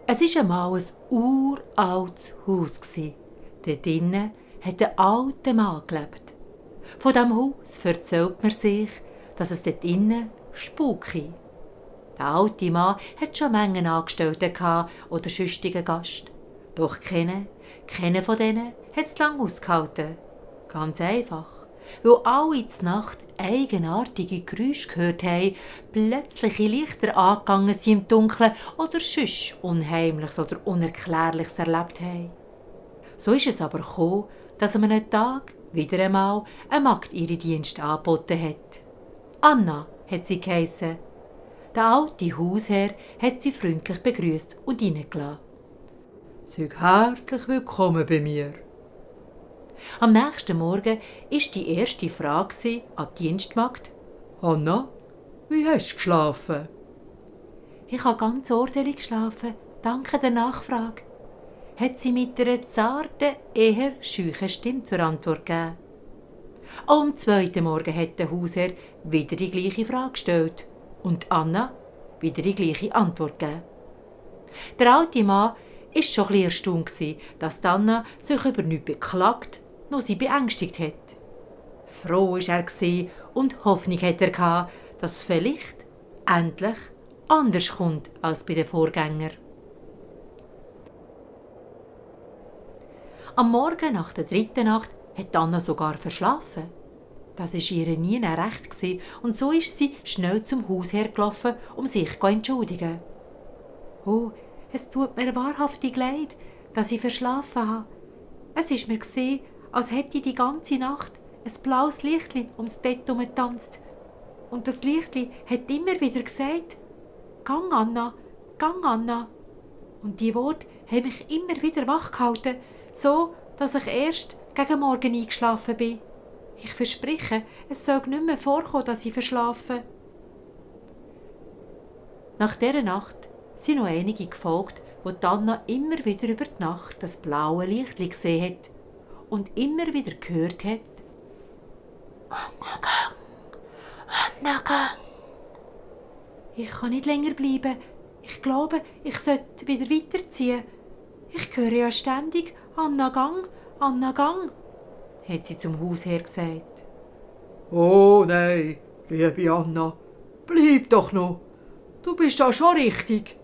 Es war einmal ein uraltes Haus. Dort drinnen hat ein alter Mann gelebt. Von diesem Haus erzählt man sich, dass es dort drinnen spuki. Der alte Mann hatte schon Mengen Angestellte oder sonstigen Gast. Doch keiner von denen hat es lange ausgehalten. Ganz einfach, weil alle in der Nacht eigenartige Geräusche gehört haben, plötzliche Lichter angegangen sind im Dunkeln oder sonst Unheimliches oder Unerklärliches erlebt haben. So ist es aber gekommen, dass an einem Tag wieder einmal eine Magd ihre Dienste angeboten hat. Anna hat sie geheissen. Der alte Hausherr hat sie freundlich begrüßt und reingelassen. Sei herzlich willkommen bei mir. Am nächsten Morgen war die erste Frage an die Dienstmagd. Anna, wie hast du geschlafen? Ich habe ganz ordentlich geschlafen, danke der Nachfrage, hat sie mit einer zarten, eher scheuchen Stimme zur Antwort gegeben. Am zweiten Morgen hat der Hausherr wieder die gleiche Frage gestellt und Anna wieder die gleiche Antwort gegeben. Der alte Mann war schon ein bisschen erstaunt, dass Anna sich über nichts beklagt noch sie beängstigt hat. Froh war er und Hoffnung hatte er, dass es vielleicht endlich anders kommt als bei den Vorgängern. Am Morgen nach der dritten Nacht hat Anna sogar verschlafen. Das war ihr nie recht und so ist sie schnell zum Haus hergelaufen, um sich zu entschuldigen. «Oh, es tut mir wahrhaftig leid, dass ich verschlafen habe. Es ist mir gesehen, als hätte ich die ganze Nacht ein blaues Lichtli ums Bett herumgetanzt. Und das Lichtli hat immer wieder gesagt, »Gang, Anna, gang, Anna.« Und die Worte haben mich immer wieder wach gehalten, so, dass ich erst gegen Morgen eingeschlafen bin. Ich verspreche, es soll nicht mehr vorkommen, dass ich verschlafe. Nach dieser Nacht sind noch einige gefolgt, wo Anna immer wieder über die Nacht das blaue Lichtli gesehen hat und immer wieder gehört hat: «Anna, gang! Anna, gang!» Ich kann nicht länger bleiben. Ich glaube, ich sollte wieder weiterziehen. Ich höre ja ständig «Anna, gang! Anna, gang!», hat sie zum Hausherr gesagt. Oh nein, liebe Anna, bleib doch noch. Du bist da schon richtig,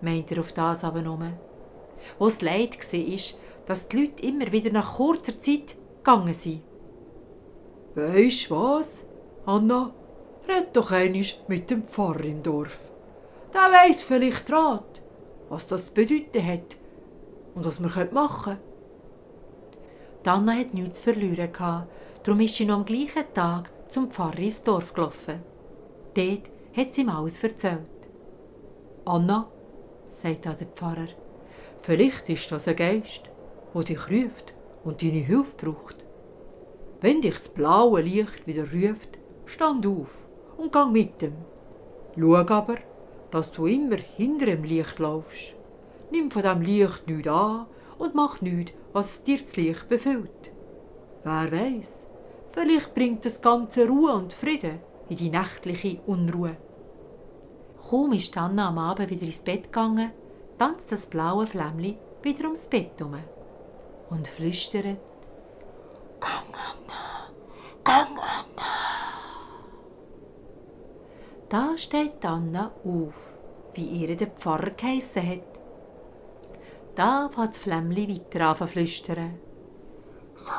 meint er auf das aber nur. Was leid war, dass die Leute immer wieder nach kurzer Zeit gegangen sind. Weisst was, Anna? Red doch einmal mit dem Pfarrer im Dorf. Der weiss vielleicht Rat, was das zu bedeuten hat und was wir machen können. Anna hatte nichts zu verlieren, darum ist sie noch am gleichen Tag zum Pfarrer ins Dorf gelaufen. Dort hat sie ihm alles erzählt. Anna, sagt der Pfarrer, vielleicht ist das ein Geist, der dich ruft und deine Hilfe braucht. Wenn dich das blaue Licht wieder ruft, stand auf und gang mit ihm. Schau aber, dass du immer hinter dem Licht laufst. Nimm von dem Licht nichts an und mach nichts, was dir das Licht befüllt. Wer weiss, vielleicht bringt das Ganze Ruhe und Frieden in die nächtliche Unruhe. Kaum ist Anna am Abend wieder ins Bett gegangen, tanzt das blaue Flämmli wieder ums Bett herum und flüstert: «Gang, Anna! Gang, Anna!» Da steht Anna auf, wie ihr der Pfarrer geheissen hat. Da fängt das Flämmli weiter an zu flüstern. «So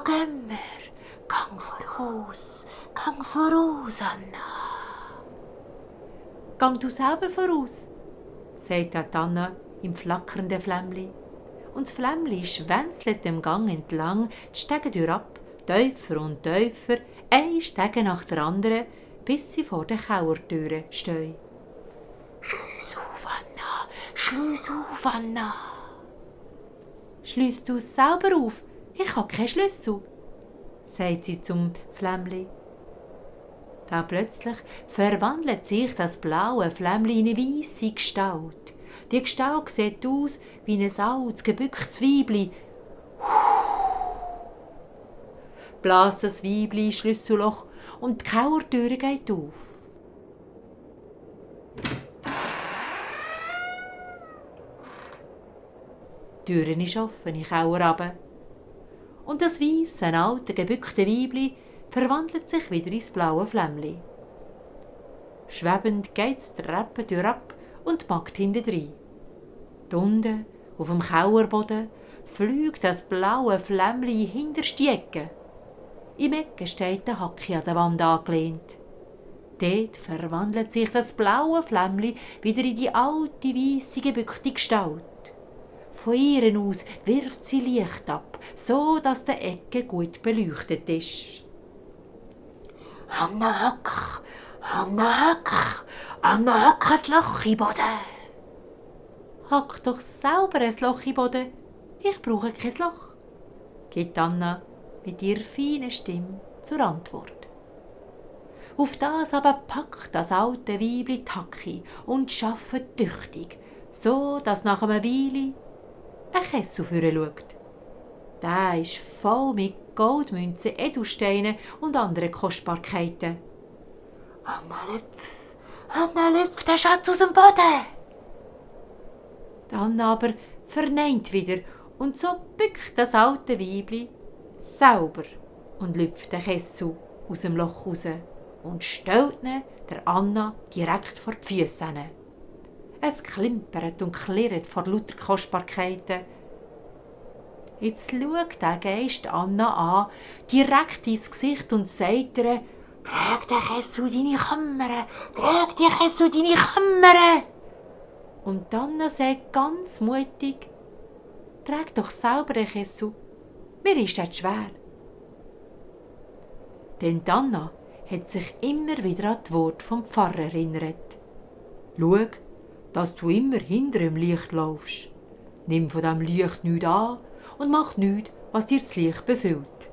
gehen wir, gang voraus, Anna!» «Gang du selber voraus», sagt Anna im flackernden Flämmli. Und das Flämmli schwänzelt dem Gang entlang, die Stege ab, tiefer und tiefer, eine Stege nach der anderen, bis sie vor der Kauertüre stehen. «Schliess auf, Anna! Schliess auf, Anna!» «Schliess du es selber auf? Ich habe keinen Schlüssel», sagt sie zum Flämmli. Da plötzlich verwandelt sich das blaue Flämmli in eine weisse Gestalt. Die Gestalt sieht aus wie ein altes, gebücktes Weibli. Bläst das Weibli ins Schlüsselloch und die Kauertüre geht auf. Die Türe ist offen, ich kauere runter. Und das weisse, alte, gebückte Weibli verwandelt sich wieder ins blaue Flämmli. Schwebend geht's die Treppentür ab und die Magd hintendrein. Unten, auf dem Kauerboden, fliegt das blaue Flämmli in hinterste Ecke. Im Ecke steht der Hacki an der Wand angelehnt. Dort verwandelt sich das blaue Flämmli wieder in die alte, weisse, gebückte Gestalt. Von ihr aus wirft sie Licht ab, so dass die Ecke gut beleuchtet ist. Anna Hock, ein Loch im Boden. Hack doch selber ein Loch im Boden. Ich brauche kein Loch, gibt Anna mit ihrer feinen Stimme zur Antwort. Auf das aber packt das alte Weibli die Hacki und arbeitet tüchtig, so dass nach einer Weile ein Kessel schaut. Der ist voll mit Goldmünzen, Edelsteinen und anderen Kostbarkeiten. Anna lüpft den Schatz aus dem Boden. Dann aber verneint wieder und so bückt das alte Weibli selber und lüpft den Kessel aus dem Loch raus und stellt ihn der Anna direkt vor die Füße hin. Es klimpert und klirrt vor lauter Kostbarkeiten. Jetzt schaut der Geist Anna an, direkt ins Gesicht und sagt ihr: «Trag den Kessel in deine Kammer! Trag den Kessel in deine Kammer!» Und Anna sagt ganz mutig: «Trag doch selber den Kessel, mir ist das schwer.» Denn Anna hat sich immer wieder an die Worte vom Pfarrer erinnert. «Schau, dass du immer hinter dem Licht laufst. Nimm von diesem Licht nichts an und mach nichts, was dir das Licht befiehlt.»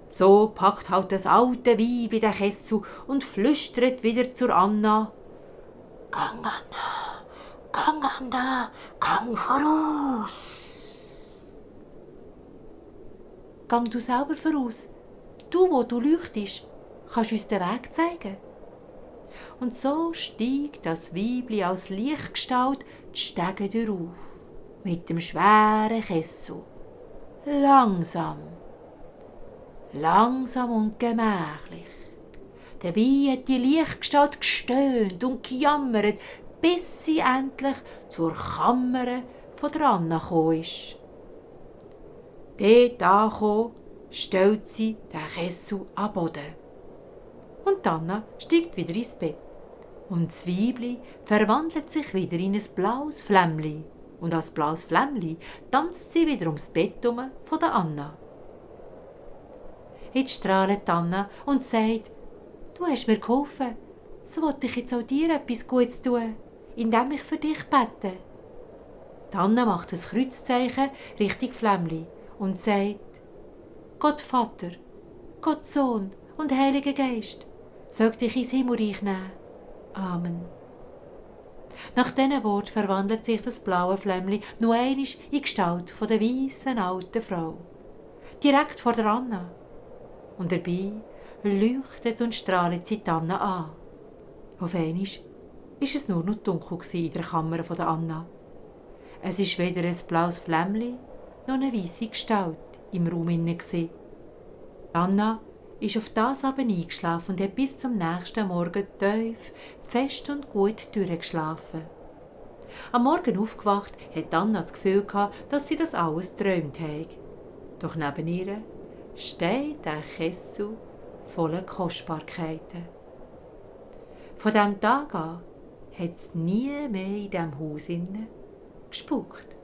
So packt halt das alte Weib den Kessel und flüstert wieder zur Anna: «Gang, Anna, gang voraus!» «Gang du selber voraus. Du, wo du leuchtest, kannst uns den Weg zeigen.» Und so steigt das Weibli als Lichtgestalt die Stege auf, mit dem schweren Kessel. Langsam und gemächlich. Dabei hat die Lichtgestalt gestöhnt und gejammert, bis sie endlich zur Kammer von der Anna gekommen ist. Dort angekommen, stellt sie den Kessel an den Boden. Und Anna steigt wieder ins Bett. Und das Weibli verwandelt sich wieder in ein blaues Flämmli. Und als blaues Flämmli tanzt sie wieder ums Bett herum von der Anna. Jetzt strahlt Anna und sagt: «Du hast mir geholfen, so wollte ich jetzt auch dir etwas Gutes tun, indem ich für dich bete.» Anna macht ein Kreuzzeichen Richtung Flämmli und sagt: «Gott Vater, Gott Sohn und Heiliger Geist, soll dich ins Himmelreich nehmen. Amen.» Nach diesen Worten verwandelt sich das blaue Flämmli noch einmal in Gestalt von der weißen alten Frau, direkt vor der Anna. Und dabei leuchtet und strahlt sie die Anna an. Auf einmal war es nur noch dunkel in der Kammer der Anna. Es war weder ein blaues Flämmli noch eine weisse Gestalt im Raum inne. Anna ist auf das aber eingeschlafen und hat bis zum nächsten Morgen tief, fest und gut durchgeschlafen. Am Morgen aufgewacht hat Anna das Gefühl gehabt, dass sie das alles geträumt hat. Doch neben ihr steht ein Kessel voller Kostbarkeiten. Von diesem Tag an hat es nie mehr in diesem Haus gespukt.